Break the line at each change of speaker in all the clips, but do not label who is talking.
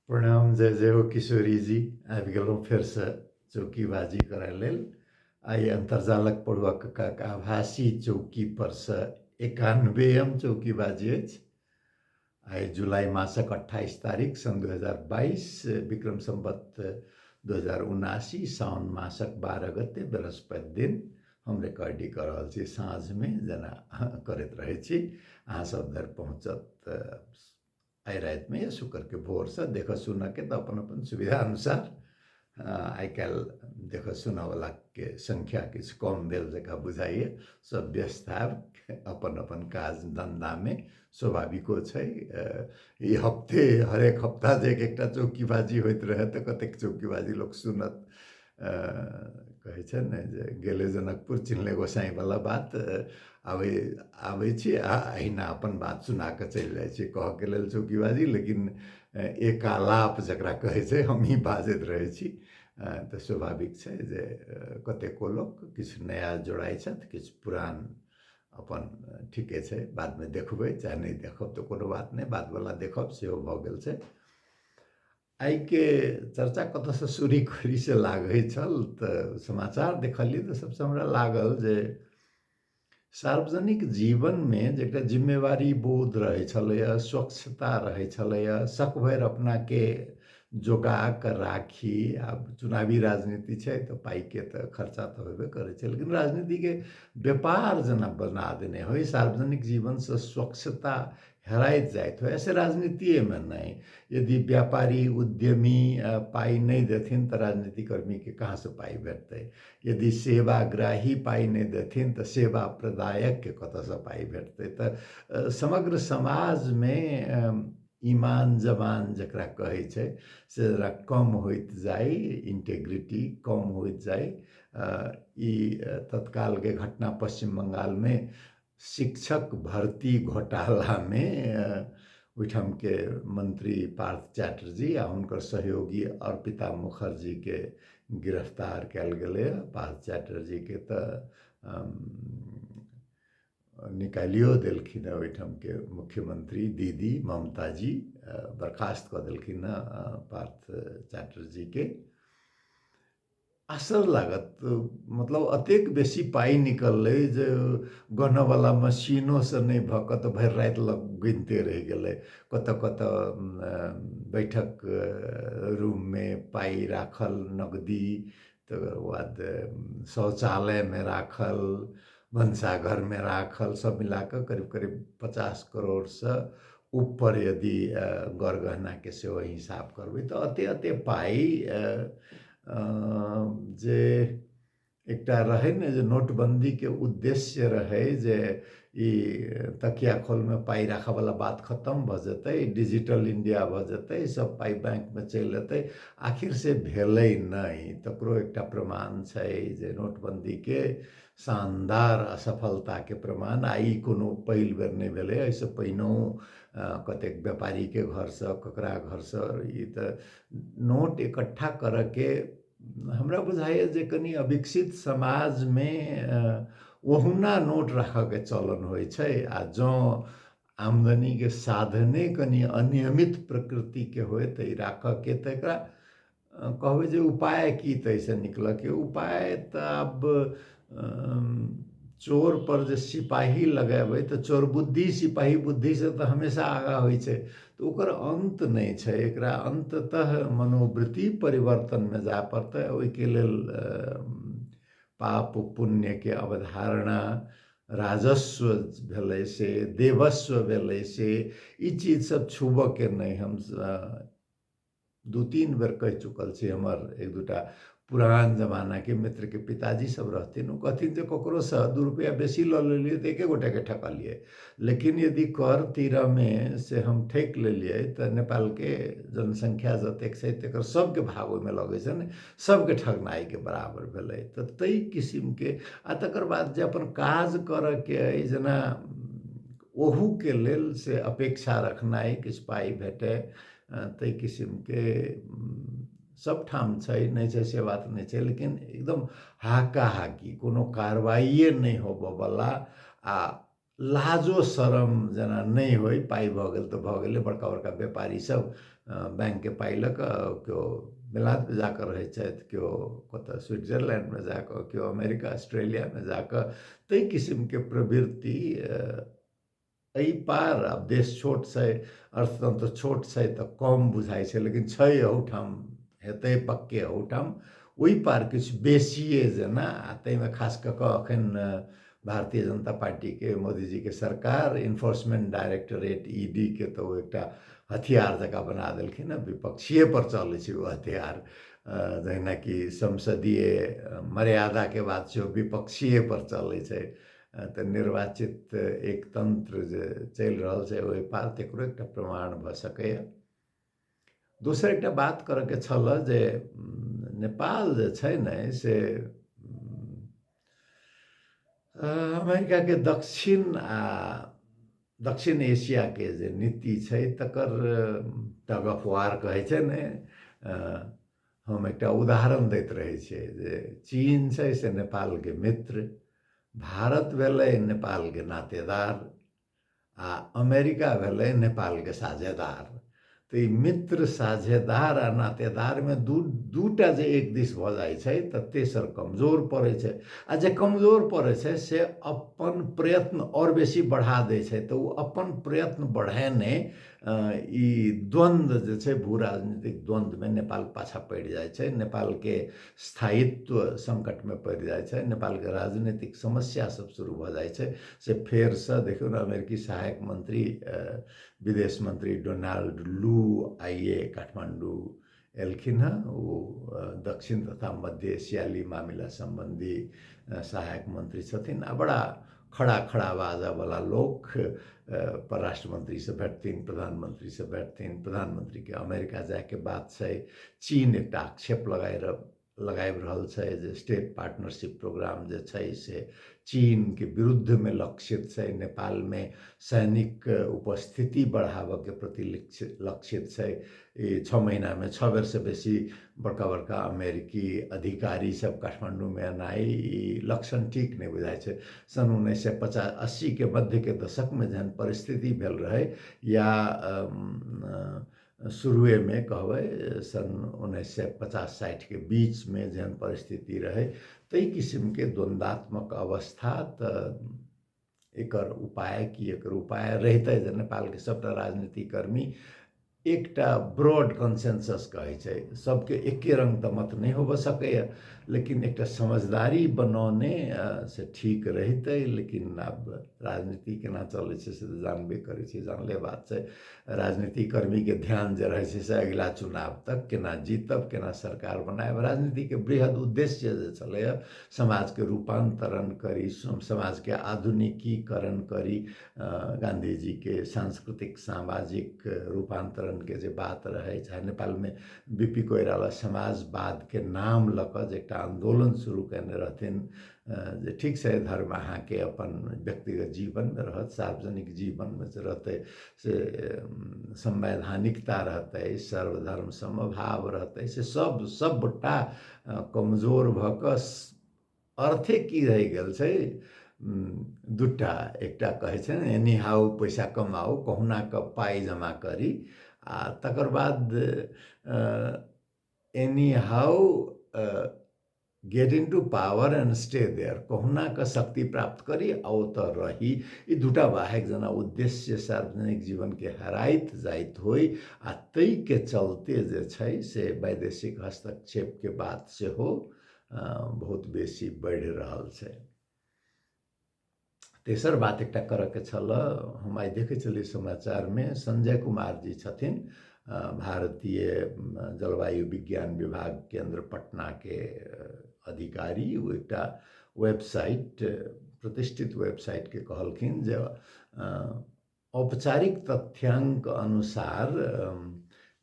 प्रणाम, जय जय हो किशोरी जी। आबि गेलहुँ फेरसँ चौकीबाजी करय लेल। आइ अन्तर्जालक पढ़ुआ कक्काक आभासी चौकी परसँ 91 चौकीबाजी अछि। आइ जुलाई मासक 28 तारीख सन् 2022, विक्रम सम्वत 2079, साउन मासक 12 गते बृहस्पति दिन हम रिकॉर्डिंग कऽ रहल छी साँझमे, जेना करैत रहै छी। अहाँ सब धरि पहुँचत आइ रातिमे या शुक्रके भोरसँ। देखऽ सुनऽके तऽ अपन अपन सुविधा अनुसार। आइ काल्हि देखऽ सुनऽवलाके संख्या किछु कम भेल जकाँ बुझाइए। सब व्यस्त हैब अपन अपन काज धन्धामे, स्वाभाविको छै। ई हफ्ते हरेक हफ्ता जे एक एकटा चौकीबाजी होइत रहै तऽ कतेक चौकीबाजी लोक सुनत। कहै छै ने जे गेलै जनकपुर चिन्हले गोसाइँवला बात। आबै आबै छी आ अहिना अपन बात सुना कऽ चलि जाइ छी। कहऽके लेल चौकीबाजी, लेकिन एकालाप जकरा कहै छै, हमही बाजैत रहै छी। तऽ स्वाभाविक छै जे कतेको लोक किछु नया जोड़ाइ छथि, किछु पुरान अपन ठीके छै, बादमे देखबै चाहे नहि देखब तऽ कोनो बात नहि, बादवला देखब सेहो भऽ गेल छै। आइके चर्चा कतऽसँ शुरू करी से लागै छल, तऽ समाचार देखलियै तऽ सबसँ हमरा लागल जे सार्वजनिक जीवनमे जे एकटा जिम्मेवारी बोध रहै छलैए, स्वच्छता रहै छलैए, शक भरि अपनाके जोगा कऽ राखी। आब चुनावी राजनीति छै तऽ पाइके तऽ खर्चा तऽ होबे करै छै, लेकिन राजनीतिके व्यापार जेना बना देने होइ, सार्वजनिक जीवनसँ स्वच्छता हेराइत जाइत होइ। ऐसे राजनीतिएमे नहि, यदि व्यापारी उद्यमी पाइ नहि देथिन तऽ राजनीतिकर्मीके कहाँसँ पाइ भेटतै? यदि सेवाग्राही पाइ नहि देथिन तऽ सेवा प्रदायकके कतऽसँ पाइ भेटतै? तऽ समग्र समाजमे ईमान जमान जकरा कहै छै से जरा कम होइत जाइ, इंटेग्रिटी कम होइत जाइ। ई तत्कालके घटना पश्चिम बंगालमे शिक्षक भर्ती घोटालामे ओहिठामके मंत्री पार्थ चैटर्जी आ हुनकर सहयोगी अर्पिता मुखर्जीके गिरफ्तार कयल गेलै। पार्थ चैटर्जीके तऽ निकालियो देलखिन हेँ ओहिठामके मुख्यमंत्री दीदी ममताजी, बर्खास्त कऽ देलखिन हेँ पार्थ चैटर्जीके। आश्चर्य लागत, मतलब एतेक बेसी पाइ निकललै जे गनऽवला मशीनोसँ नहि भऽ कऽ तऽ भरि राति लग गिनते रहि गेलै। कतऽ कतऽ बैठक रूममे पाइ राखल नगदी, तकर बाद शौचालयमे राखल, भनसाघरमे राखल, सब मिलाकऽ करीब करीब 50 करोड़सँ ऊपर यदि गरगहनाके सेहो हिसाब करबै तऽ एते एते पाइ जे एकटा रहै ने जे नोटबन्दीके उद्देश्य रहै जे ई तकिया खोलमे पाइ राखऽवला बात खतम भऽ जेतै, डिजिटल इंडिया भऽ जेतै, सब पाइ बैंकमे चलि एतै, आखिर से भेलै नहि। तकरो एकटा प्रमाण छै जे नोटबन्दीके शानदार असफलताके प्रमाण। आ ई कोनो पहिल बेर नहि भेलै, एहिसँ पहिनहु कतेक व्यापारीके घरसँ, ककरा घरसँ ई तऽ नोट इकट्ठा करऽके हमरा बुझाइए जे कनि अविकसित समाजमे ओहुना नोट राखऽके चलन होइ छै। आ जँ आमदनीके साधने कनि अनियमित प्रकृतिके होइ तऽ ई राखऽके तऽ एकरा कहबै जे उपाय की? तऽ एहिसँ निकलऽके उपाय तऽ आब चोर पर जे सिपाही लगेबै तऽ चोर बुद्धि सिपाही बुद्धिसँ तऽ हमेशा आगाँ होइ छै, तऽ ओकर अन्त नहि छै। एकरा अन्ततः मनोवृत्ति परिवर्तनमे जाय पड़तै। ओहिके लेल पाप पुण्यके अवधारणा, राजस्व भेलै से देवस्व भेलै से ई चीज सब छुबऽके नहि। हम 2-3 बेर कहि चुकल छी, हमर एक दूटा पुरान जमानाके मित्रके पिताजी सब रहथिन, ओ कहथिन जे ककरोसँ 2 रुपैआ बेसी लऽ लेलियै तऽ एके गोटेके ठकलियै, लेकिन यदि कर तीरमे से हम ठकि लेलियै तऽ नेपालके जनसंख्या जतेक छै तकर सबके भाग ओहिमे लगै छै ने, सबके ठकनाइके बराबर भेलै। तऽ ताहि किसिमके आ तकर बाद जे अपन काज करऽके अइ जेना ओहूके लेल से अपेक्षा रखनाइ किछु पाइ भेटय, ताहि किसिमके सबठाम छै, नहि छै से बात नहि छै, लेकिन एकदम हाकाहाकी कोनो कार्रवाइए नहि होबऽवला आ लाजो शरम जेना नहि होइ, पाइ भऽ गेल तऽ भऽ गेलै। बड़का बड़का व्यापारी सब बैंकके पाइ लऽ कऽ केओ बेलायतमे जा कऽ रहै छथि, केओ कतऽ स्विट्जरलैंडमे जा कऽ, केओ अमेरिका ऑस्ट्रेलियामे जा कऽ। ताहि किसिमके प्रवृत्ति एहि पार, आब देश छोट छै, अर्थतंत्र छोट छै, तऽ कम बुझाइ छै, लेकिन छै एहूठाम, हेतै पक्के एहूठाम। ओहि पार किछु बेसिए जेना, आ ताहिमे खास कऽ कऽ एखन भारतीय जनता पार्टीके मोदीजीके सरकार इन्फोर्समेंट डायरेक्टरेट ई डी के तऽ ओ एकटा हथियार जकाँ बना देलखिन हँ। विपक्षिए पर चलै छै ओ हथियार, जहिना कि संसदीय मर्यादाके बात सेहो विपक्षिए पर चलै छै। तऽ निर्वाचित एकतंत्र जे चलि रहल छै ओहि पार, तकरो एकटा प्रमाण भऽ सकैए। दोसर एकटा बात करऽके छल जे नेपाल जे छै ने से अमेरिकाके दक्षिण आ दक्षिण एशियाके जे नीति छै तकर टग ऑफ वार कहै छै ने। हम एकटा उदाहरण दैत रहै छियै जे चीन छै से नेपालके मित्र, भारत भेलै नेपालके नातेदार आ अमेरिका भेलै नेपालके साझेदार। तऽ ई मित्र, साझेदार आ नातेदारमे दूटा जे एक दिस भऽ जाइ छै तऽ तेसर कमजोर पड़ै छै, आ जे कमजोर पड़ै छै से अपन प्रयत्न आओर बेसी बढ़ा दै छै। तऽ ओ अपन प्रयत्न बढ़ेने ई द्वन्द्व जे छै, भू राजनीतिक द्वन्द्वमे नेपाल पाछा पड़ि जाइ छै, नेपालके स्थायित्व सङ्कटमे पड़ि जाइ छै, नेपालके राजनीतिक समस्या सब शुरू भऽ जाइ छै। से फेरसँ देखियौ ने, अमेरिकी सहायक मन्त्री, विदेश मन्त्री डोनाल्ड लू आइए काठमाडौँ एलखिन हँ। ओ दक्षिण तथा मध्य एशियाली मामिला सम्बन्धी सहायक मन्त्री छथिन आ बड़ा खड़ा खड़ा बाजऽवला लोक। परराष्ट्र मन्त्रीसँ भेटथिन, प्रधानमन्त्रीसँ भेटथिन, प्रधानमन्त्रीके अमेरिका जायके बात छै। चीन एकटा आक्षेप लगाबि रहल छै जे स्टेट पार्टनरशिप प्रोग्राम जे छै से चीनके विरुद्धमे लक्षित छै, नेपालमे सैनिक उपस्थिति बढ़ाबऽके प्रति लक्षित छै। ई 6 महिनामे 6 बेरसँ बेसी बड़का बड़का अमेरिकी अधिकारी सब काठमाडौँमे एनाइ ई लक्षण ठीक नहि बुझाइ छै। सन् 1950-80के मध्यके दशकमे जहन परिस्थिति भेल रहै, या शुरुएमे कहबै सन् 1950-60के बीचमे जेहन परिस्थिति रहै, ताहि किसिमके द्वन्द्वात्मक अवस्था। तऽ एकर उपाय की? एकर उपाय रहितै जे नेपालके सबटा राजनीतिकर्मी एकटा ब्रॉड कंसेंसस कहै छै, सबके एके रङ्ग तऽ मत नहि होबऽ सकैए, लेकिन एकटा समझदारी बनौने से ठीक रहितै। लेकिन आब राजनीति केना चलै छै से तऽ जानबे करै छी, जानले बात छै। राजनीतिकर्मीके ध्यान जे रहै छै से अगिला चुनाव तक केना जीतब, केना सरकार बनायब। राजनीतिके बृहद उद्देश्य जे छलैए समाजके रूपान्तरण करी, समाजके आधुनिकीकरण करी, गाँधीजीके सांस्कृतिक सामाजिक रूपान्तरणके जे बात रहै, चाहे नेपालमे बी पी कोइराला समाजवादके नाम लऽ कऽ जे एकटा आन्दोलन शुरू कयने रहथिन जे ठीक छै, धर्म अहाँके अपन व्यक्तिगत जीवनमे रहत, सार्वजनिक जीवनमे जे रहतै से संवैधानिकता रहतै, सर्वधर्म समभाव रहतै, से सब सबटा कमजोर भऽ कऽ अर्थे की रहि गेल छै? दूटा, एकटा कहै छै ने एनी how पैसा कमाउ, कहुना कऽ पाइ जमा करी, आ तकर बाद anyhow get into power and stay there, कहुना कऽ शक्ति प्राप्त करी आ ओतऽ रही। ई दूटा बाहेक जेना उद्देश्य सार्वजनिक जीवनके हराइत जाइत होइ, आ ताहिके चलते जे छै से वैदेशिक हस्तक्षेपके बात सेहो बहुत बेसी बढ़ि रहल छै। तेसर बात एकटा करऽके छल। हम आइ देखै छलियै समाचारमे, संजय कुमार जी छथिन भारतीय जलवायु विज्ञान विभाग केंद्र पटनाके अधिकारी, ओ एकटा वेबसाइट, प्रतिष्ठित वेबसाइटके कहलखिन जे औपचारिक तथ्यांक अनुसार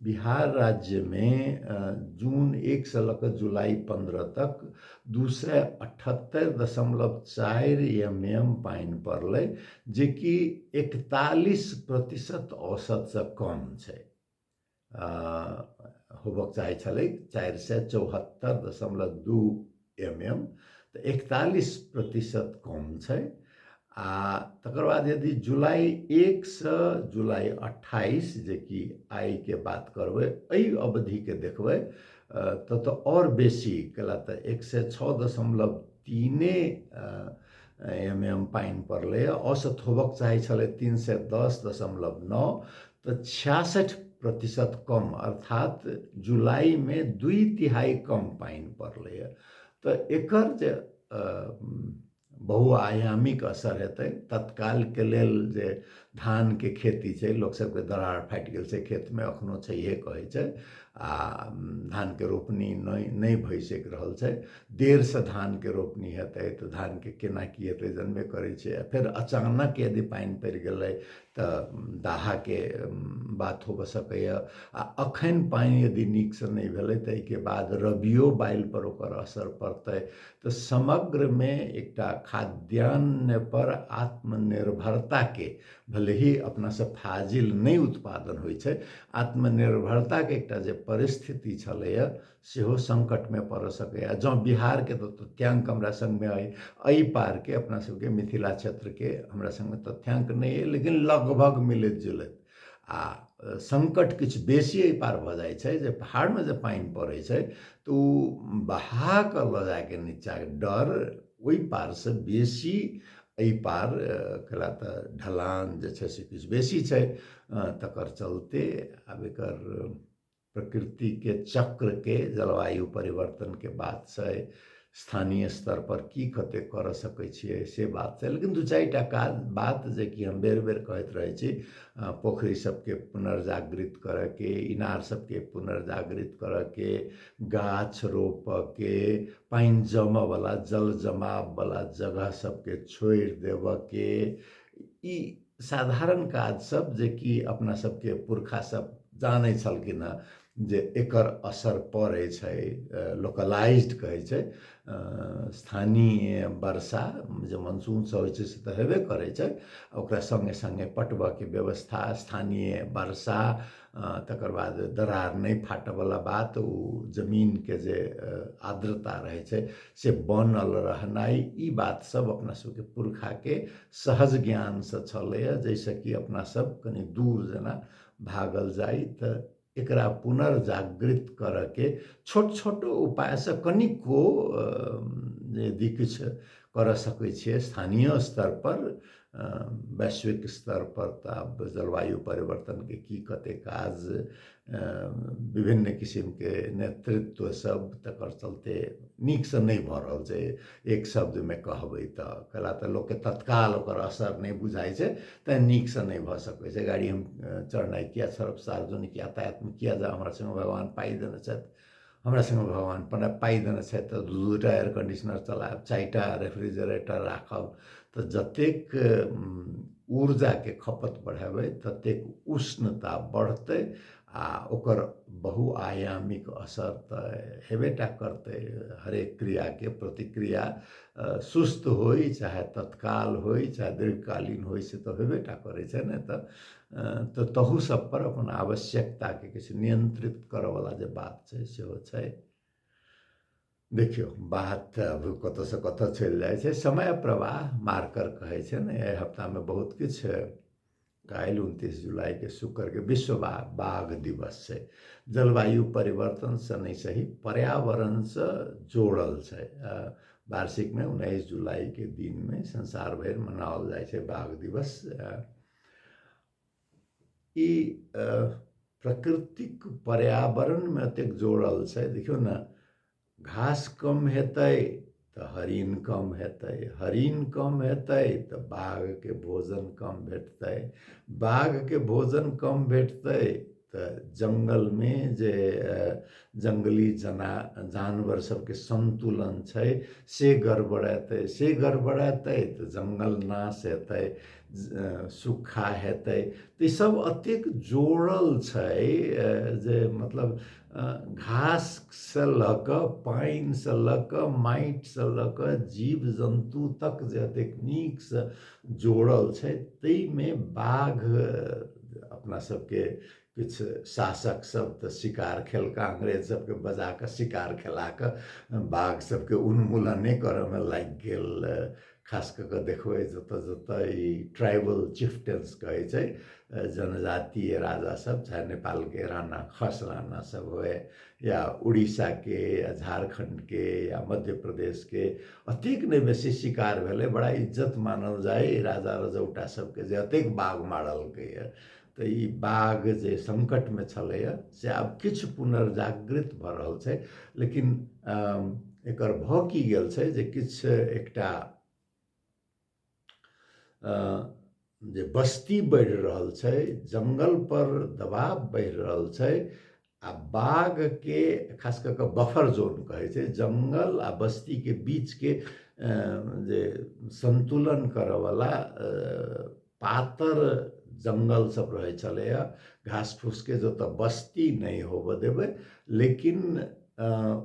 बिहार राज्यमे जून 1सँ लऽ कऽ जुलाई 15 तक 278.4 एम एम पानि पड़लै, जेकि 41% औसतसँ कम छै। होबक चाहै छलै 474.2 एम एम, तऽ 41% कम छै। आ तकर बाद यदि जुलाई 1सँ जुलाई 28 जेकि आइके बात करबै, एहि अवधिके देखबै तऽ आओर बेसी कला तऽ 106.3 एम पानि पड़लैए। औसत होबक चाही छलै 310.9, तऽ 66% कम, अर्थात जुलाईमे 2/3 कम पानि पड़लैए। तऽ एकर जे बहुआयामिक असर हेतै तत्कालके लेल, जे धानके खेती छै, लोक सबके दरार फाटि गेल छै खेतमे, एखनो छैहे कहै छै, आ धानके रोपनी नहि भऽ सकि रहल छै। देरसँ धानके रोपनी हेतै तऽ धानके केना की हेतै जनबे करै छै। फेर अचानक यदि पानि पड़ि गेलै तऽ दाहाके बात होबऽ सकैए। आ अखन पानि यदि नीकसँ नहि भेलै तऽ एहिके बाद रबियो बाइलपर ओकर असर पड़तै। तऽ समग्रमे एकटा खाद्यान्नपर आत्मनिर्भरताके, भले ही अपनासँ फाजिल नहि उत्पादन होइ छै, आत्मनिर्भरताके एकटा जे परिस्थिति छलैए सेहो सङ्कटमे पड़ऽ सकैए। जँ बिहारके तऽ तथ्यांक हमरा सङ्गमे अइ, एहि पारके अपना सबके मिथिला क्षेत्रके हमरा सङ्गमे तथ्यांक नहि अइ, लेकिन लगभग मिलैत जुलैत आ सङ्कट किछु बेसी एहि पार भऽ जाइ छै। जे पहाड़मे जे पानि पड़ै छै तऽ ओ बहा कऽ लऽ जाइके नीचाँके डर ओहि पारसँ बेसी एहि पार कला तऽ ढलान जे छै से किछु बेसी छै। तकर चलते आब एकर प्रकृतिके चक्रके जलवायु परिवर्तनके बात छै, स्थानीय स्तर पर की कतेक करऽ सकै छियै से बात छै। लेकिन 2-4 टा काज बात जेकि हम बेर बेर कहैत रहै छी, पोखरि सबके पुनर्जागृत करऽके, इनार सबके पुनर्जागृत करऽके, गाछ रोपऽके, पानि जमऽवला जल जमाववला जगह सबके छोड़ि देबऽके, ई साधारण काज सब जेकि अपना सबके पुरखा सब जानै छलखिन हँ जे एकर असर पड़ै छै। लोकलाइज्ड कहै छै स्थानीय वर्षा जे मनसूनसँ होइ छै से तऽ हेबे करै छै, ओकरा सङ्गे सङ्गे पटबऽके व्यवस्था, स्थानीय वर्षा, तकर बाद दरार नहि फाटऽवला बात, ओ जमीनके जे आर्द्रता रहै छै से बनल रहनाइ, ई बात सब अपना सबके पुरखाके सहज ज्ञानसँ छलैए, जाहिसँ कि अपना सब कनि दूर जेना भागल जाइ। तऽ एकरा पुनर्जागृत करऽके छोट छोट उपायसँ कनिको यदि किछु करऽ सकै छियै स्थानीय स्तरपर, वैश्विक स्तर पर तऽ आब जलवायु परिवर्तनके की कते काज विभिन्न किसिमके नेतृत्व सब तकर चलते नीकसँ नहि भऽ रहल छै। एक शब्दमे कहबै तऽ कला तऽ लोकके तत्काल ओकर असर नहि बुझाइ छै, तैँ नीकसँ नहि भऽ सकै छै। गाड़ी हम चढ़नाइ किया छोड़ब, सार्वजनिक यातायातमे किया जाउ, हमरा सङ्गे भगवान पाइ देने छथि, हमरा सङ्गे भगवान पाइ देने छथि तऽ 2-2 टा एयर कन्डीशनर चलायब, 4 टा रेफ्रिजरेटर राखब। तऽ जतेक ऊर्जाके खपत बढ़ेबै ततेक उष्णता बढ़तै आ ओकर बहुआयामिक असर तऽ हेबे टा करतै। हरेक क्रियाके प्रतिक्रिया सुस्त होइ चाहे तत्काल होइ चाहे दीर्घकालीन होइ, से तऽ हेबे टा करै छै ने। तऽ तहू सब पर अपन आवश्यकताके किछु नियंत्रित करऽवला जे बात छै सेहो छै। देखियौ, बात अब कतऽसँ कतऽ चलि जाइ छै। समय प्रवाह मार्कर कहै छै ने। एहि हफ्तामे बहुत किछु। काल्हि 29 जुलाइके शुक्रके विश्व बाघ दिवस छै। जलवायु परिवर्तनसँ नहि सही, पर्यावरणसँ जोड़ल छै। वार्षिकमे 19 जुलाइके दिनमे संसार भरि मनाओल जाइ छै बाघ दिवस। ई प्रकृतिक पर्यावरणमे एतेक जोड़ल छै। देखियौ ने, घास कम हेतै तऽ हरिण कम हेतै, हरिण कम हेतै तऽ बाघके भोजन कम भेटतै, बाघके भोजन कम भेटतै तऽ जङ्गलमे जे जङ्गली जानवर सबके सन्तुलन छै से गड़बड़ेतै, से गड़बड़ेतै तऽ जङ्गल नाश हेतै, सुखा हेतै। तऽ ई सब एतेक जोड़ल छै जे मतलब घाससँ लऽ कऽ, पानिसँ लऽ कऽ, माटिसँ लऽ कऽ जीव जन्तु तक जे एतेक नीकसँ जोड़ल छै, ताहिमे बाघ अपना सबके किछु शासक सब तऽ शिकार खेलका, अंग्रेज सबके बजा कऽ शिकार खेला कऽ बाघ सबके उन्मूलने करऽमे लागि गेल। खास कऽ कऽ देखबै जतऽ जतऽ ई ट्राइबल चिफ्टेन्स कहै छै, जनजातीय राजा सब, चाहे नेपालके राणा खस राणा सब हुए या उड़ीसाके या झारखण्डके या मध्य प्रदेशके, अतेक नहि बेसी शिकार भेलै। बड़ा इज्जत मानल जाय राजा रजौटा सबके जे अतेक बाघ मारलकैए। तऽ ई बाघ जे सङ्कटमे छलैए से आब किछु पुनर्जागृत भऽ रहल छै। लेकिन एकर भऽ की गेल छै जे किछु एकटा जे बस्ती बढ़ि रहल छै, जङ्गलपर दबाव बढ़ि रहल छै, आ बाघके खास कऽ कऽ बफर जोन कहै छै, जङ्गल आ बस्तीके बीचके जे सन्तुलन करऽवला पातर जङ्गल सब रहै छलैए घास फूसके, जतऽ बस्ती नहि होबऽ देबै लेकिन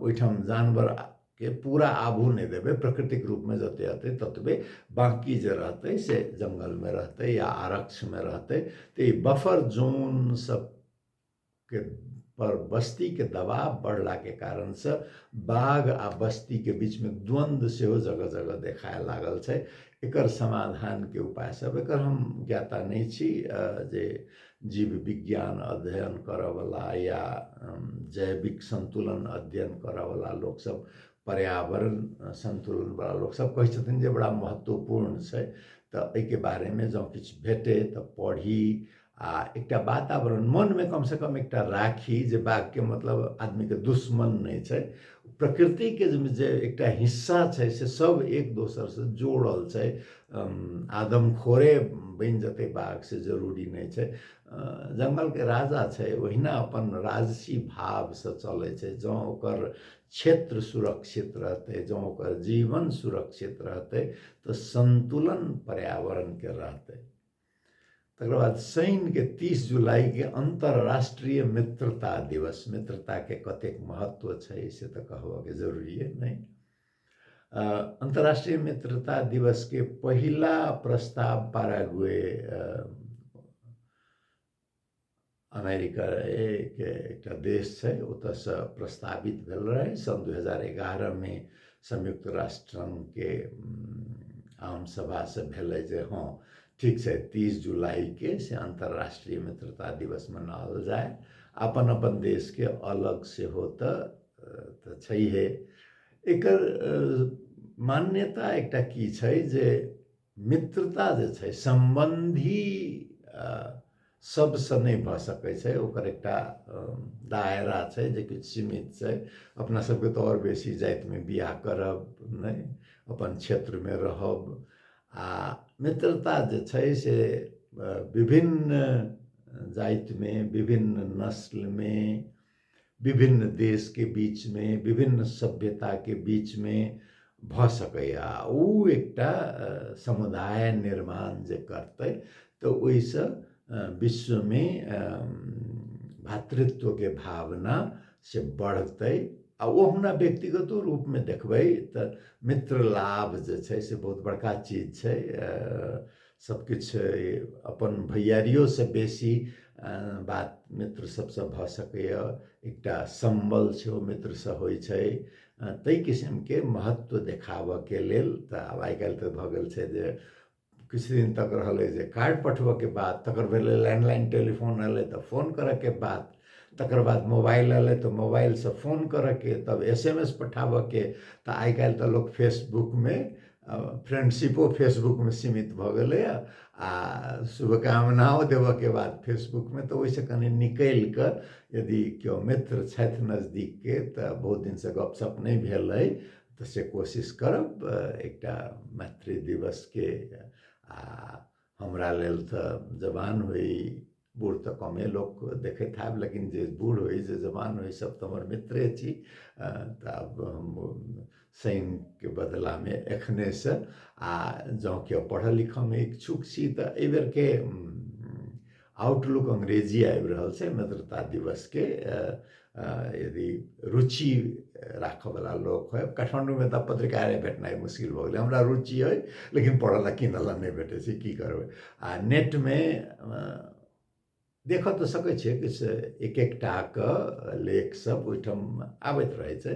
ओहिठाम जानवरके पूरा आबू नहि देबै, प्राकृतिक रूपमे जते अतै ततबे, बाँकी जे रहतै से जङ्गलमे रहतै या आरक्षमे रहतै। तऽ ई बफर जोन सबके पर बस्तीके दबाव बढ़लाके कारणसँ बाघ आ बस्तीके बीचमे द्वन्द्व सेहो जगह जगह देखाए लागल छै। एकर समाधानके उपाय सब एकर हम ज्ञाता नहि छी, जे जीव विज्ञान अध्ययन करऽवला या जैविक सन्तुलन अध्ययन करऽवला लोकसब, पर्यावरण सन्तुलनवला लोकसब कहै छथिन जे बड़ा महत्वपूर्ण छै। तऽ एहिके बारेमे जँ किछु भेटै तऽ पढ़ी आ एकटा वातावरण मनमे कमसँ कम एकटा राखी जे बाघके मतलब आदमीके दुश्मन नहि छै, प्रकृतिके जे एकटा हिस्सा छै से सब एक दोसरसँ जोड़ल छै। आदमखोरे बनि जेतै बाघ से जरूरी नहि छै। जङ्गलके राजा छै, ओहिना अपन राजसी भावसँ चलै छै। जँ ओकर क्षेत्र सुरक्षित रहतै, जँ ओकर जीवन सुरक्षित रहतै तऽ सन्तुलन पर्यावरणके रहतै। तकर बाद शनिके 30 जुलाइके अन्तर्राष्ट्रीय मित्रता दिवस। मित्रताके कतेक महत्व छै से तऽ कहबऽके जरूरिए नहि। अन्तर्राष्ट्रीय मित्रता दिवसके पहिला प्रस्ताव पारागुए अमेरिका के एकटा देश छै ओतऽसँ प्रस्तावित भेल रहै। सन् 2011मे संयुक्त राष्ट्र सङ्घके आम सभासँ भेलै जे हँ ठीक छै, 30 जुलाइके से अन्तर्राष्ट्रीय मित्रता दिवस मनाओल जाय। अपन अपन देशके अलग सेहो तऽ छैहे। एकर मान्यता एकटा की छै जे मित्रता जे छै सम्बन्धी सबसँ नहि भऽ सकै छै, ओकर एकटा दायरा छै जे किछु सीमित छै। अपना सबके तऽ आओर बेसी जातिमे बियाह करब नहि, अपन क्षेत्रमे रहब। आ मित्रता जे छै से विभिन्न जातिमे, विभिन्न नस्लमे, विभिन्न देशके बीचमे, विभिन्न सभ्यताके बीचमे भऽ सकैए। ओ एकटा समुदाय निर्माण जे करतै तऽ ओहिसँ विश्वमे भातृत्वके भावना से बढ़तै। आ ओ हमरा व्यक्तिगतो रूपमे देखबै तऽ मित्र लाभ जे छै से बहुत बड़का चीज छै। सबकिछु अपन भैयारियोसँ बेसी बात मित्र सबसँ भऽ सकैए, एकटा सम्बल सेहो मित्रसँ होइ छै। ताहि किसिमके महत्व देखाबऽके लेल तऽ आब आइ काल्हि तऽ भऽ गेल छै जे किछु दिन तक रहलै जे कार्ड पठबऽके बात, तकर भेलै लैंडलाइन टेलीफोन एलै तऽ फोन करऽके बात, तकर बाद मोबाइल एलै तऽ मोबाइलसँ फोन करऽके, तब SMS पठाबऽके। तऽ आइ काल्हि तऽ लोक फेसबुकमे फ्रेंडशिपो फेसबुकमे सीमित भऽ गेलैए आ शुभकामनाओ देबऽके बाद फेसबुकमे। तऽ ओहिसँ कनि निकलि कऽ यदि केओ मित्र छथि नजदीकके तऽ बहुत दिनसँ गपशप नहि भेल अइ तऽ से कोशिश करब एकटा मैत्री दिवसके। आ हमरा लेल तऽ जवान होइ बूढ़ तऽ कमे लोक देखैत हैब, लेकिन जे बूढ़ होइ जे जवान होइ सब तऽ हमर मित्रे छी। तऽ आब हम शनिके बदलामे एखनेसँ, आ जँ केओ पढ़ऽ लिखऽमे इच्छुक छी तऽ एहिबेरके आउटलुक अंग्रेजी आबि रहल छै मित्रता दिवसके। यदि रुचि राखऽवला लोक होइ, काठमाण्डूमे तऽ पत्रिका भेटनाइ मुश्किल भऽ गेलै। हमरा रुचि अइ लेकिन पढ़ऽ लए कीनऽ लए नहि भेटै छै, की करबै। आ नेटमे देखऽ तऽ सकै छियै किछु एक एकटाके लेख सब ओहिठाम आबैत रहै छै,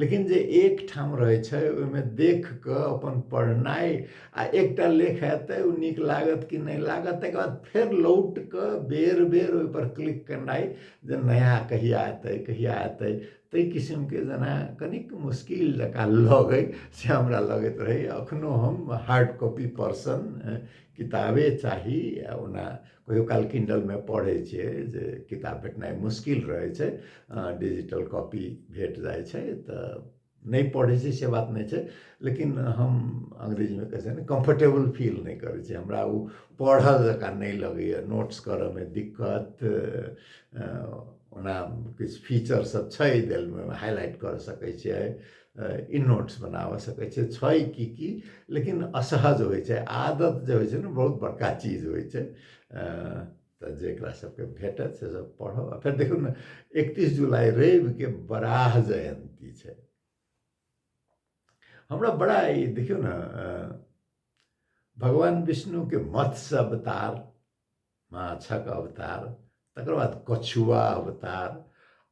लेकिन जे एकठाम रहै छै ओहिमे देख कऽ अपन पढ़नाइ आ एकटा लेख एतै ओ नीक लागत कि नहि लागत, तकर बाद फेर लौट कऽ बेर बेर ओहिपर क्लिक केनाइ जे नया कहिया एतै कहिया एतै, ताहि किसिमके जेना कनिक मुश्किल जकाँ लगै से हमरा लगैत रहैए। एखनो हम हार्ड कॉपी पर्सन, किताबे चाही। ओना कहियो काल किंडलमे पढ़ै छियै जे किताब भेटनाइ मुश्किल रहै छै, डिजिटल कॉपी भेट जाइ छै तऽ नहि पढ़ै छै से बात नहि छै, लेकिन हम अंग्रेजीमे कहै छै ने कम्फर्टेबल फील नहि करै छी, हमरा ओ पढ़ल जकाँ नहि लगैए, नोट्स करऽमे दिक्कत। ओना किछु फीचर सब छै देलमे, हाइलाइट कर सकै छियै, इ नोट्स बनाबऽ सकै छियै, छै की की, लेकिन असहज होइ छै। आदत जे होइ छै ने बहुत बड़का चीज होइ छै। तऽ जेकरा सबके भेटत से सब पढ़ब। आ फेर देखू ने 31 जुलाई रविके बराह जयन्ती छै। हमरा बड़ा ई देखियौ ने, भगवान विष्णुके मत्स्य अवतार, माछक अवतार, तकर बाद कछुआ अवतार,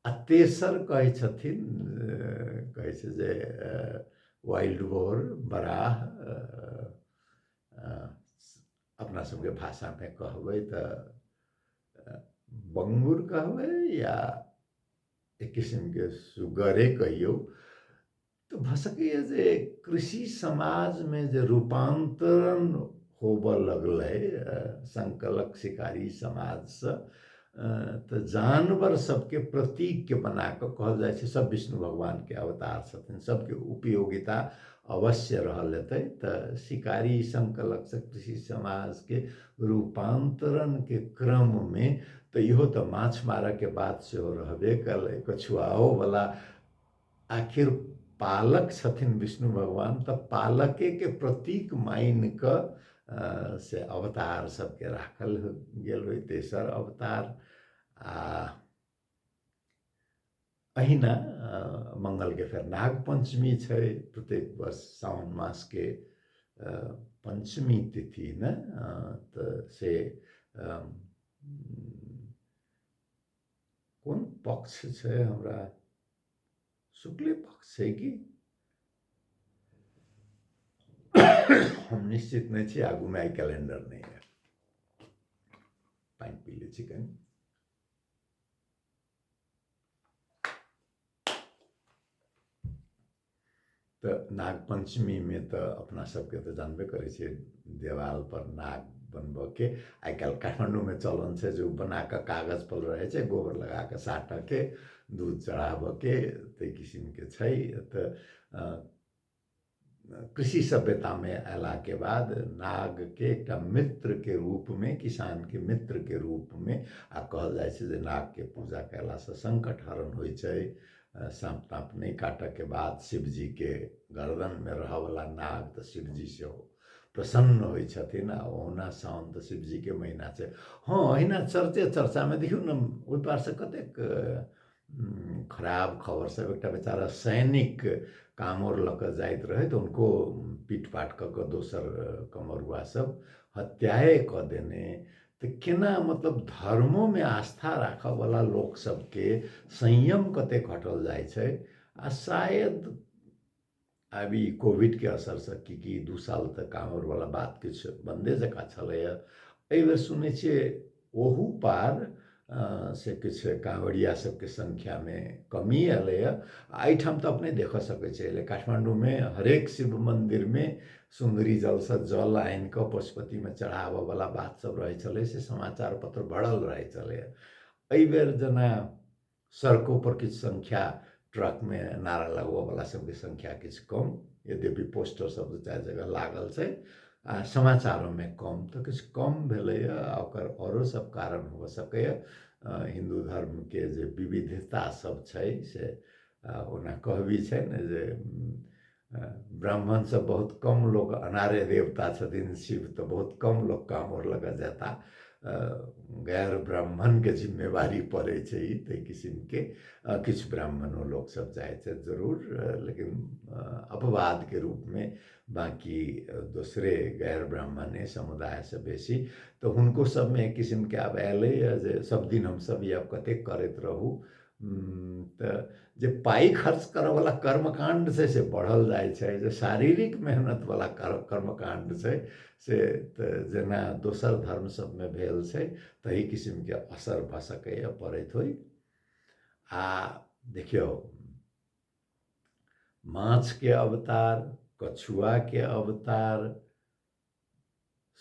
आ तेसर कहै छथिन, कहै छै जे वाइल्ड बोर बराह, अपना सबके भाषामे कहबै तऽ बंगुर कहबै या एक किसिमके सुगरे कहियौ। तऽ भऽ सकैए जे कृषि समाजमे जे रूपान्तरण होबऽ लगलै संकलक शिकारी समाजसँ, तऽ जानवर सबके प्रतीकके बना कऽ कहल जाइ छै सब विष्णु भगवानके अवतार छथिन, सबके उपयोगिता अवश्य रहल हेतै। तऽ शिकारी संकलकसँ कृषि समाजके रूपान्तरणके क्रममे तऽ इहो तऽ माछ मारऽके बात सेहो रहबे कयलै। कछुआओवला आखिर पालक छथिन विष्णु भगवान, तऽ पालकेके प्रतीक मानि कऽ से अवतार सबके राखल गेल होइ तेसर अवतार। आ अहिना मंगलके फेर नाग पंचमी छै, प्रत्येक वर्ष सावन मासके पंचमी तिथि ने, तऽ से कोन पक्ष छै, हमरा शुक्ले पक्ष छै कि हम निश्चित नहि छी, आगूमे आइ कैलेंडर नहि है। पानि पी लै छी कनि। तऽ नाग पंचमीमे तऽ अपना सबके तऽ जानबे करै छियै देवाल पर नाग बनबऽके आइ काल्हि काठमाण्डूमे चलन छै जे ओ बना कऽ कागज पर रहै छै, गोबर लगा कऽ साटऽके, दूध चढ़ाबऽके, ताहि किसिमके छै। तऽ कृषि सभ्यतामे अयलाके बाद नागके एकटा मित्रके रूपमे, किसानके मित्रके रूपमे, आ कहल जाइ छै जे नागके पूजा कयलासँ संकट हरण होइ छै, साँप ताँप नहि काटऽके बाद शिवजीके गर्दनमे रहऽवला नाग तऽ शिवजी सेहो प्रसन्न होइ छथिन। आ ओहुना साउन तऽ शिवजीके महीना छै। हँ, अहिना चर्चे चर्चामे देखियौ ने ओहि पारसँ कतेक खराब खबर सब, एकटा बेचारा सैनिक कामोर लऽ कऽ जाइत रहै तऽ हुनको पीट पाट कऽ कऽ दोसर कमरुआ सब हत्याए कऽ देने। तऽ केना मतलब धर्मोमे आस्था राखऽवला लोक सबके संयम कतेक घटल जाइ छै। आ शायद आब ई कोविडके असरसँ की की 2 साल तक कामरवला बात किछु बन्दे जकाँ छलैए, एहिबेर सुनै छियै ओहू पार से किछु काँवरिया सबके संख्यामे कमी एलैए। आ एहिठाम तऽ अपने देखऽ सकै छियै, काठमाण्डूमे हरेक शिव मन्दिरमे सुन्दरी जलसँ जल आनि कऽ पशुपतिमे चढ़ाबऽवला बात सब रहै छलै, से समाचार पत्र भरल रहै छलैए। एहिबेर जेना सड़कोपर किछु संख्या ट्रकमे नारा लगबऽवला सबके संख्या किछु कम, यद्यपि पोस्टर सब 2-4 जगह लागल छै, आ समाचारोमे कम, तऽ किछु कम भेलैए। आ ओकर औरो सब कारण हो सकैए। हिन्दू धर्मके जे विविधता सब छै से ओना कहबी छै ने जे ब्राह्मण सब बहुत कम लोक अनारे देवता छथिन, शिव तऽ बहुत कम लोक कामोर लऽ कऽ जेता। गैर ब्राह्मणके जिम्मेवारी पड़ै छै ई ताहि किसिमके। किछु ब्राह्मणो लोकसभ जाइ छथि जरूर, लेकिन अपवादके रूपमे बाँकी दोसरे गैर ब्राह्मणे समुदायसँ बेसी। तऽ हुनको सभमे एक किसिमके आब अयलैए जे सब दिन हमसभ ई आब कतेक करैत रहू। तऽ जे पाइ खर्च करऽवला कर्मकाण्ड छै से बढ़ल जाइ छै, जे शारीरिक मेहनतवला कर्मकाण्ड छै से तऽ जेना दोसर धर्म सबमे भेल छै तही किसिमके असर भऽ सकैए पड़ैत होइ। आ देखियौ, माछके अवतार, कछुआके अवतार,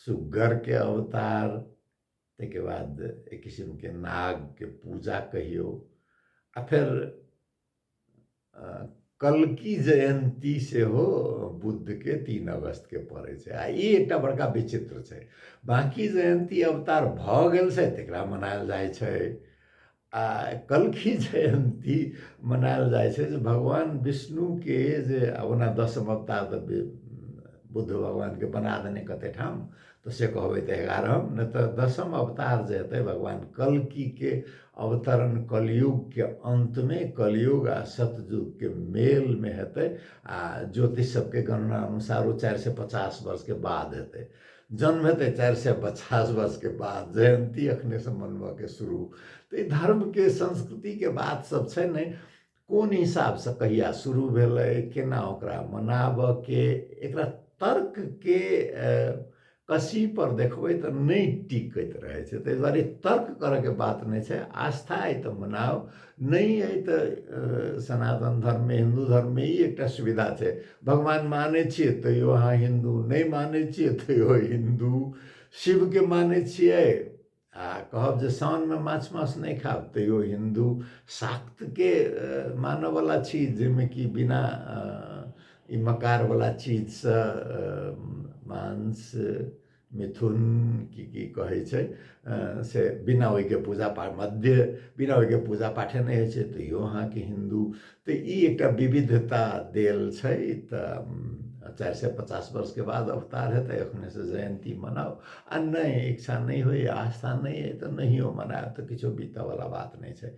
सुग्गरके अवतार, ताहिके बाद एक किसिमके नागके पूजा कहियौ, आ फेर कल्की जयन्ती सेहो बुद्धके 3 अगस्तके पड़ै छै। आ ई एकटा बड़का विचित्र छै। बाँकी जयन्ती अवतार भऽ गेल छै तकरा मनायल जाइ छै, आ कल्की जयन्ती मनायल जाइ छै जे भगवान विष्णुके जे ओना 10म अवतार तऽ बुद्ध भगवानके बना देने कते ठाम, तऽ से कहबै तऽ 11म, नहि तऽ 10म अवतार जे हेतै भगवान कल्कीके अवतरण कलयुगके अन्तमे, कलयुग आ सतयुगके मेलमे हेतै। आ ज्योतिष सबके गणना अनुसार ओ 450 वर्षके बाद हेतै, जन्म हेतै 450 वर्षके बाद, जयन्ती अखनेसँ मनबऽके शुरू। तऽ ई धर्मके संस्कृतिके बात सब छै ने, कोन हिसाबसँ कहिया शुरू भेलै, केना ओकरा मनाबऽके, एकरा तर्कके कसी पर देखबै तऽ नहि टिकैत रहै छै। ताहि दुआरे तर्क करऽके बात नहि छै। आस्था अइ तऽ मनाउ, नहि अइ तऽ सनातन धर्ममे, हिन्दू धर्ममे ई एकटा सुविधा छै, भगवान मानै छियै तैयो अहाँ हिन्दू, नहि मानै छियै तैयो हिन्दू। शिवके मानै छियै आ कहब जे साउनमे माछ मांस नहि खायब तैयो हिन्दू। शाक्तके मानऽवला छी जाहिमे कि बिना ई मकारवला चीजसँ मांस मिथुन की की कहै छै से बिना ओहिके पूजा पाठ, मध्य बिना ओहिके पूजा पाठे नहि होइ छै तैयो अहाँके हिन्दू। तऽ ई एकटा विविधता देल छै। तऽ 450 वर्षके बाद अवतार हेतै, एखनेसँ जयन्ती मनाउ, आ नहि इच्छा नहि होइए, आस्था नहि अइ तऽ नहियो मनायब तऽ किछो बीतऽवला बात नहि छै।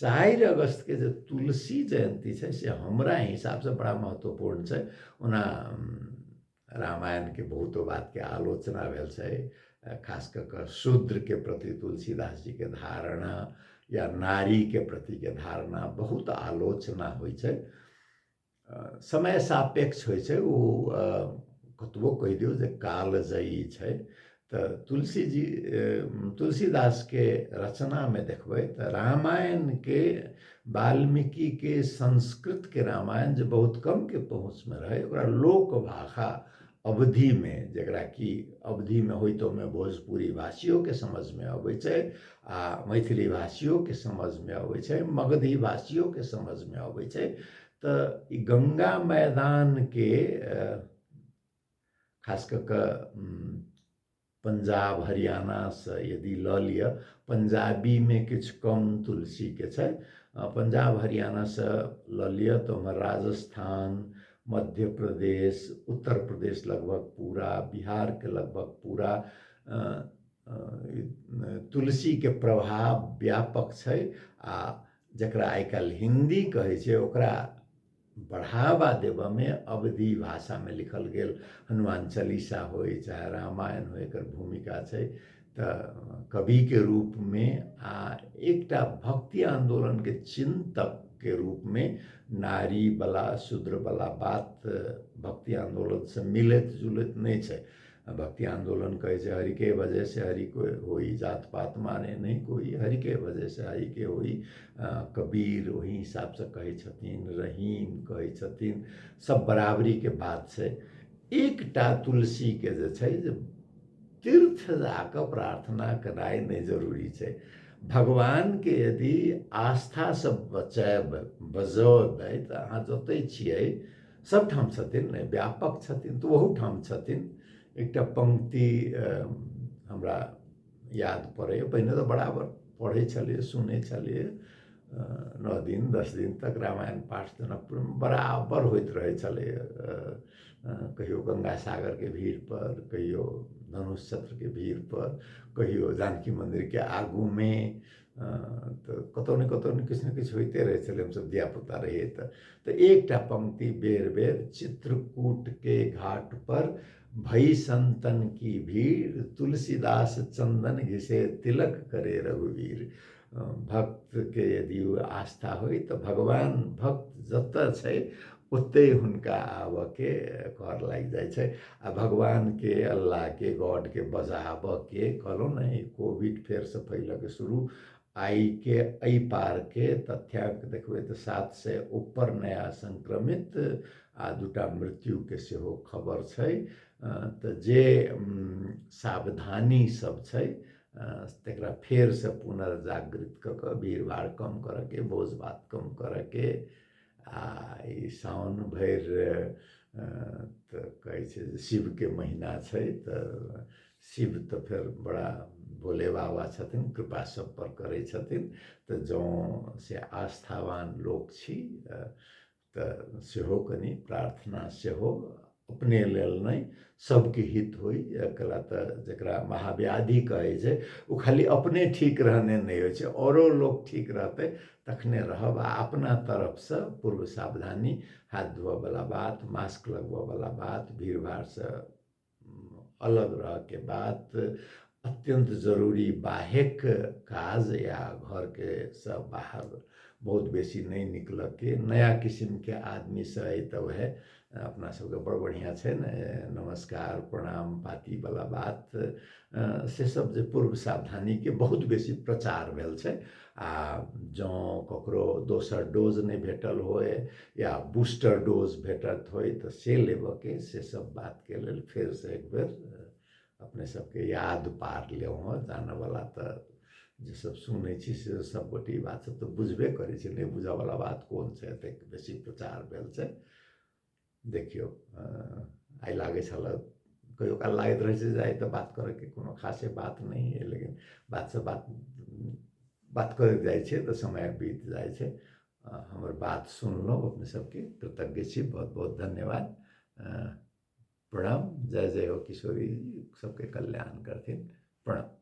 4 अगस्तके जे तुलसी जयन्ती छै से हमरा हिसाबसँ बड़ा महत्वपूर्ण छै। ओना रामायणके बहुतो बातके आलोचना भेल छै, खास कऽ कऽ शूद्रके प्रति तुलसीदास जीके धारणा या नारीके प्रतिके धारणा बहुत आलोचना होइ छै। समय सापेक्ष होइ छै ओ, कतबो कहि दियौ जे कालजयी छै। तऽ तुलसी जी, तुलसीदासके रचनामे देखबै तऽ रामायणके, वाल्मीकिके संस्कृतके रामायण जे बहुत कमके पहुँचमे रहै, ओकरा लोक भाषा अवधिमे, जकरा कि अवधिमे होइतोमे भोजपुरी भाषियोके समझमे अबै छै आ मैथिली भाषियोके समझमे अबै छै, मगधी भाषियोके समझमे अबै छै। तऽ ई गंगा मैदानके खास कऽ कऽ पंजाब हरियाणासँ यदि लऽ लिअ, पंजाबीमे किछु कम तुलसीके छै, पंजाब हरियाणासँ लऽ लिअ तऽ ओम्हर राजस्थान, मध्य प्रदेश, उत्तर प्रदेश लगभग पूरा, बिहारके लगभग पूरा तुलसीके प्रभाव व्यापक छै। आ जकरा आइ काल्हि हिन्दी कहै छै ओकरा बढ़ावा देबऽमे अवधी भाषामे लिखल गेल हनुमान चालीसा होइ चाहे रामायण होइ, एकर भूमिका छै। तऽ कविके रूपमे आ एकटा भक्ति आन्दोलनके चिन्तकके रूपमे नारीवला शूद्रवला बात भक्ति आन्दोलनसँ मिलैत जुलैत नहि छै। भक्ति आंदोलन कहै छै हरि के वजह से हरि को होई, जात पात माने नहीं कोई, हरि के वजह से हरि के होई। कबीर ओही हिसाबसँ कहै छथिन, रहीम कहै छथिन, सब बराबरीके बात छै। एकटा तुलसीके जे छै जे तीर्थ जाकऽ प्रार्थना केनाइ नहि जरूरी छै। भगवानके यदि आस्थासँ बचायब बजबै तऽ अहाँ जतहि छियै सबठाम छथिन ने, व्यापक छथिन तऽ ओहूठाम छथिन। एकटा पंक्ति हमरा याद पड़ैए, पहिने तऽ बराबर पढ़ै छलियै सुनै छलियै, 9 दिन 10 दिन तक रामायण पाठ जनकपुरमे बराबर होइत रहै छलै। कहियो गंगा सागरके भीड़ पर, कहियो धनुष छत्रके भीड़ पर, कहियो जानकी मन्दिरके आगूमे, तऽ कतहु ने कतहु ने किछु ने किछु होइते रहै छलै। हमसभ धियापुता रहियै तऽ एकटा पंक्ति बेर बेर, चित्रकूट के घाट पर भई संतन की भीड़, तुलसीदास चंदन घिसे तिलक करे रघुवीर। भक्तके यदि आस्था होइ तऽ भगवान भक्त जतऽ छै ओतहि हुनका आबऽके कर लागि जाइ छै। आ भगवानके, अल्लाहके, गॉडके बजाबऽके कहलहुँ ने, ई कोविड फेरसँ फैलऽके शुरू, आइके एहि पारके तथ्यांक देखबै तऽ 700 ऊपर नया संक्रमित आ 2टा मृत्युके सेहो खबर छै। तऽ जे सावधानी सब छै तकरा फेरसँ पुनर्जागृत कऽ कऽ भीड़ भाड़ कम करऽके, भोज भात कम करऽके, आ ई साउन भरि तऽ कहै छै जे शिवके महीना छै, तऽ शिव तऽ फेर बड़ा भोले बाबा छथिन, कृपा सब पर करै छथिन। तऽ जँ से आस्थावान लोक छी तऽ सेहो कनि प्रार्थना सेहो अपने लेल नहि, सबके हित होइ। एकरा तऽ जकरा महाव्याधि कहै छै ओ खाली अपने ठीक रहने नहि होइ छै, औरो लोक ठीक रहतै तखने रहब। आ अपना तरफसँ पूर्व सावधानी, हाथ धोअवला बात, मास्क लगबऽवला बात, भीड़ भाड़सँ अलग रहऽके बात, अत्यन्त जरूरी बाहेक काज या घरके से बाहर बहुत बेसी नहि निकलऽके, नया किसिमके आदमीसँ अइ तऽ वएह अपना सबके बड़ बढ़िआँ छै ने नमस्कार प्रणाम पातीवला बात, से सब जे पूर्व सावधानीके बहुत बेसी प्रचार भेल छै। आ जँ ककरो दोसर डोज नहि भेटल होय या बूस्टर डोज भेटत होय तऽ से लेबऽके, से सब बातके लेल फेरसँ एक बेर अपने सबके याद पार लेब। हँ, जानऽवला तऽ जे सब सुनै छी से सब गोटे ई बात सब तऽ बुझबे करै छै, नहि बुझऽवला बात कोन छै, एतेक बेसी प्रचार भेल छै। देखियौ, आइ लागै छल, कहियो काल लागैत रहै छै जे आइ तऽ बात करैके कोनो खासे बात नहि अइ, लेकिन बातसँ बात बात करैत जाइ छियै तऽ समय बीत जाइ छै। हमर बात सुनलहुँ, अपने सबके कृतज्ञ छी, बहुत बहुत धन्यवाद, प्रणाम, जय जय हो किशोरी, सबके कल्याण करथिन, प्रणाम।